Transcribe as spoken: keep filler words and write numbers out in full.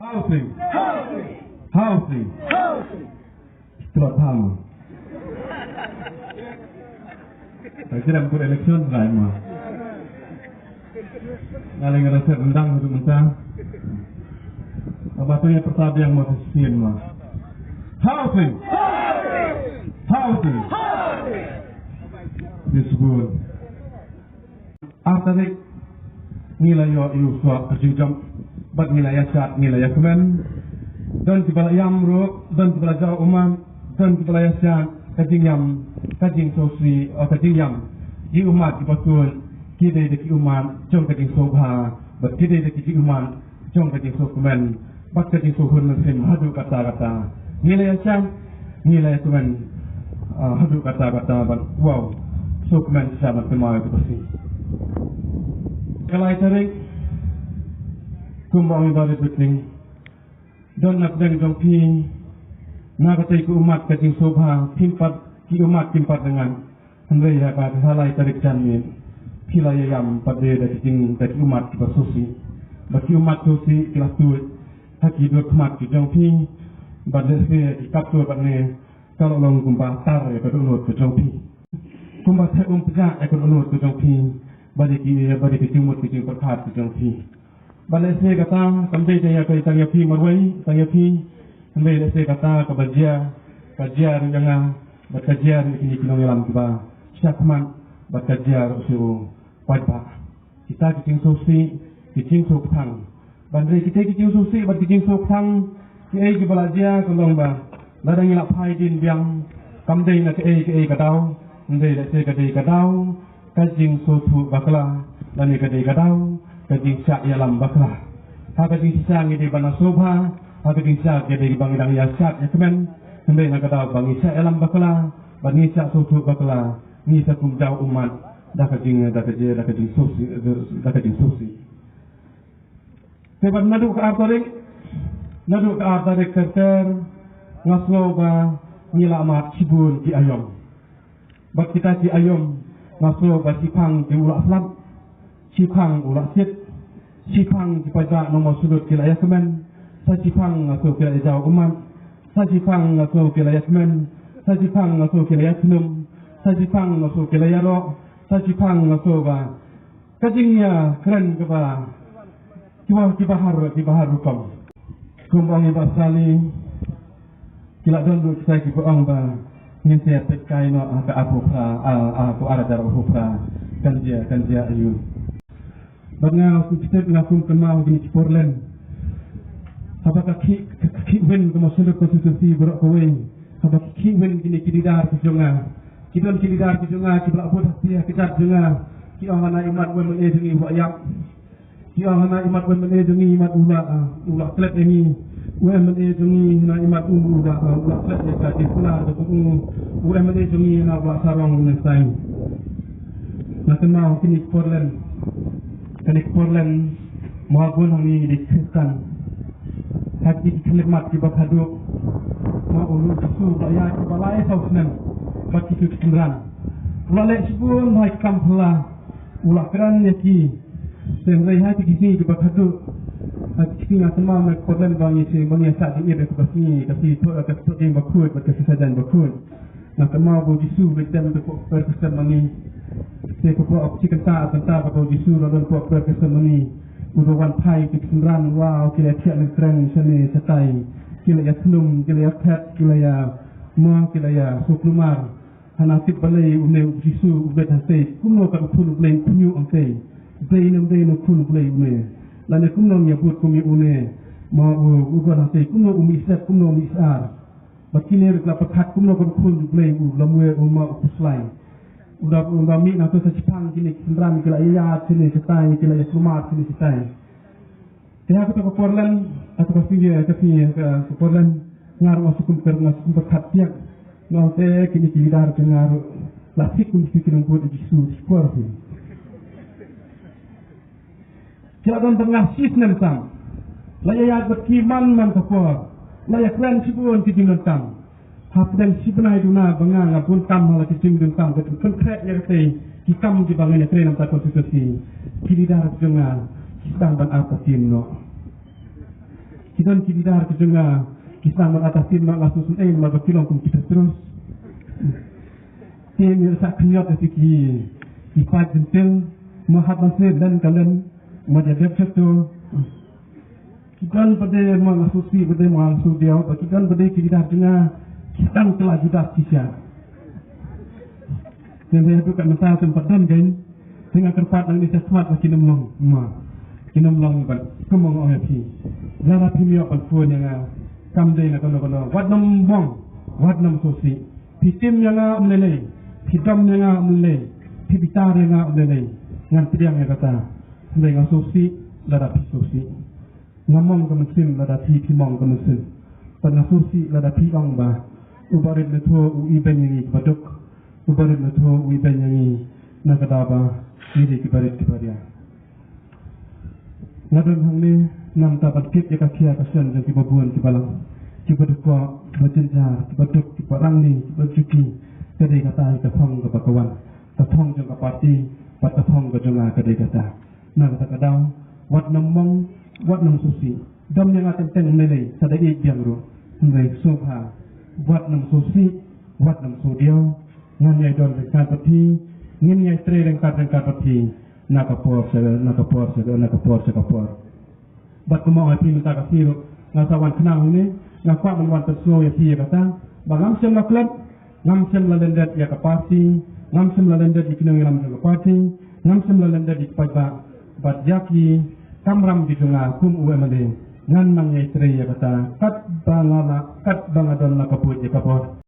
Housing. Housing. Strot ham. Lagi dalam pun election lah ma. Ngaling rasa rendang untuk mentah. Apa tu yang pertama yang mau sien ma? Housing. Housing. Disebut. Ar tarik ngi la ïoh ïa u soh ka jingjop bad ngi la ïa shad ngi la ïa kmen. Don kiba la ïam ruh, don kiba la jaw ummat, don kiba la ïa shad ka jingïam, ka jingsngewsih, o ka jingïam. Ki ummat kiba tuid ki dei da ki ummat jong ka jingsngewbha bad ki dei da ki jingummat jong ka jingsngewkmen bad ka jingsngewhun mynsiem haduh katta katta. Ngi la ïa shad, ngi la ïa kmen, ah, haduh katta katta bad wow, sngewkmen shisha ban kynmaw ïa ka Khasi. Ka lai tarik kumba ong i Bah Rit Witling, don na pdeng jong phi na katei ka ummat ka jingsngewbha, phim pat, ki ummat kim pat da ngat. Hynrei ha ka, ha lai tarik janmiet phi la ïa ïam pat de da ki jing, da ki ummat kiba sngewsih. Bad ki ummat sngewsih ki la tuid ha ki dur khmat ki jong phi. Bad lehse ki katto katne ka la long kumba tar ïa ka dohnud ka jong phi, kumba thep um pjah ïa ka dohnud ka jong phi, bad ïa ki, bad ïa ki jingmut ki jingpyrkhat ki jong phi. Bad lehse kata kam dei tang ïa ka, tang ïa phi marwei, tang ïa phi. Hynrei lehse kata kaba jia, ka jia ruh ïa nga bad ka jia ruh ïa kine ki nongïalam kiba shakhmat bad ka jia ruh sha u paidbah. Kita ki jingsngewsih, ki jingsngewkthang. Ban rei kita ki jingsngewsih bad ki jingsngewkthang, kiei kiba la jia ka long ba lada ngi la phai dien biang, kam dei na kaei kaei ka daw, hynrei lehse ka dei ka daw ka jingsngewthuh bakla, lane ka dei ka daw ka jingshah ïalam bakla. Ha ka jingshisha ngi dei ban nang sngewbha, ha ka jingshisha ngi dei ba ngi dang ïa shad ïa kmen, hynrei na ka daw ba ngi shah ïalam bakla bad ngi shah sngewthuh bakla, ngi sa kum jaw ummat da ka jing, da ka jing, da ka jingsngewsih, da ka jingsngewsih. Te bad naduh ka ar tarik, naduh ka ar tarik ter ter, nga sngew ba ngi la mad shibun ki aïom. Bad kita ki aïom nga sngew ba shiphang ki u la slap, shiphang u la shit, shiphang ki paidbah nongmawsynrut ki la ïa kmen, sa shiphang nga sngew ki la ïa jaw ummat, sa shiphang nga sngew ki la ïa kmen, sa shiphang nga sngew ki la ïa khnum, sa shiphang nga sngew ki la ïa roh, sa shiphang nga sngew ba ka jingïakren kaba, kiba, kiba har, kiba har rukom. Kumba ong i Bah Sali, ki la don ruh kita kiba ong ba ngin sa ïa peit kai noh ha ka arphew phra, ah, ah, ka ar hajar arphew phra. Kan jia, kan jia aiu. Bad nga kum kynmaw kine ki por lem. Haba ka khih, ka khih win ka Mawshynrut constituency baroh kawei. Haba ki khih win kine ki leader ki jong nga. Ki don ki leader ki jong nga kiba la bud ha kti ha kjat jong nga. Ki ong hana imat u M L A jong ngi u la ïap. Ki ong hana imat u M L A jong ngi imat u la, ah, u la klet ïa ngi. U M L A jong ngi hana imat u la, ah, u la klet ïa ka jingkular jong u. U M L A jong ngi hana u la sarong mynstep. Nga kynmaw kine ki por lem. Kane ka por lem, mo ha bun hangne ngi dei Khristan. Ha ki khlieh mat kiba khadduh. Mo u Jisu ba ïaid kiba lai saw snem bad kito ki synran. U la leh shibun bha ki kam phylla. U la kren ïa ki. Te hynrei ha ki sngi kiba khadduh, ha ki sngi nga kynmaw na ka por lem ba ngi shim, ba ngi shah jingïeit ha ka sngi, ka sngi Thoh, ka Thohdieng Bakhuid bad ka sngi Saitjaiñ Bakhuid. Nga kynmaw ba u Jisu u leit dem hapoh kper Gethsemane. Te hapoh shi kynta, kynta kaba u Jisu u la don hapoh kper Gethsemane, u da wan phai ïa ki synran, wow, ki la thiah lyngkreng shane shatai, ki la ïa thnum, ki la ïa thet, ki la ïa, mo, ki la ïa sngewkulmar. Hana tip balei une u Jisu u leit hangtei, kumno ka khun u Blei u khñiuh hangtei. Dei ne ym dei ne khun u Blei une. Lane kumno ngi ïa bud kum ïa une. Mo u, u wan hangtei, kumno u mih sep, kumno u mih sar. Bad kine ruh ki la pyrkhat kumno ka khun u Blei u lamwir u ma u khuslai. U da, u da mih na to sa shiphang kine ki synran ki la ïaid shane shatai, ki la ïaid sumar shane shatai. Te ha kato ka por lem, ha kato ka sngi, ka sngi, ka, ka por lem, nga ruh nga shu kum pyrkhat, nga shu kum pyrkhat piak. Nga ong te kine ki leader jong nga ruh la thik kum ki nongbud Jisu, shi por hi. Ki la don tang nga shi snem tang. La ïaid bad ki man man ka por. La ïakren shibun ki jingdonkam. Hapdeng shi bnai duna ba nga, nga bun kam ha la ki jingdonkam, ka jingpynkhreh ïa katei ki kam kiba ngan ïatrei na bynta constituency. Ki leader jong nga ki sdang ban artatien noh. Ki Don ki leader ki jong nga ki sdang ban attack, ma nga sngewsih ei, namar ba ki long kum ki Petrus. Te ngi sa khyndiat ïa ki, ki paid jingteng, ma hap ban sngewlen ka len, ma ïa dep cheto. Ki don pat de, ma nga sngewsih pat de, ma nga sngewdiaw ba ki don pat de ki leader jong nga ki sdang kylla Judas shisha. Ngan ïathuh kat mynta, ym pat don kein. Te nga kyrpad nangne sha khmat ba kin ym long, ma kin ym long. Bad kumba nga ong ïa phi, lada phim ïoh ban phone ïa nga, kam dei na kano kano, wat nym mong, wat nym sngewsih. Phi tim ïa nga ym lei lei, phi dom ïa nga ym lei lei, phi bitar ïa nga ym lei lei, ngan pdiang ïa kata. Hynrei nga sngewsih lada phi sngewsih. Nga mong ka mynsiem lada phi, phi mong ka mynsiem. Bad nga sngewsih lada phi ong ba u barit Nathoo u ibeiñ ïa ngi kiba duk, u barit Nathoo u ibeiñ ïa ngi na ka daw ba ngi dei ki barit kiba ria. Nga don hangne namar ban kit ïa ka khia ka shen jong kiba bun kiba lang, kiba duk, kiba jynjar, kiba duk, kiba rangli, kiba juki. Ka dei kata ka thong kaba ka wan, ka thong jong ka party bad ka thong ka jong nga ka dei kata. Na kata ka daw, wat nym mong, wat nym sngewsih. Dom ïa nga teng teng ym lei lei, sa da ïeit biang ruh. Hynrei sngewbha, wat nym sngewsih, wat nym sngewdiaw. Ngan ïai don ryngkat bad phi, ngin ïai trei ryngkat ryngkat bad phi na ka por sha, na ka por sha, na ka por sha ka por. Bad kumba ong ïa phi mynta ka sngi ruh, nga sa wan khnang hangne, nga kwah ban wan pynsngew ïa phi ïa kata ba ngam shym la klet, ngam shym la lyndet ïa ka party, ngam shym la lyndet ïa ki nongïalam jong ka party, ngam shym la lyndet ïa ki paidbah. Bad ïa ki kamram ki jong nga kum u MLA, ngan nang ïai trei ïa kata katba nga lah, katba nga don la ka buit ïa ka bor.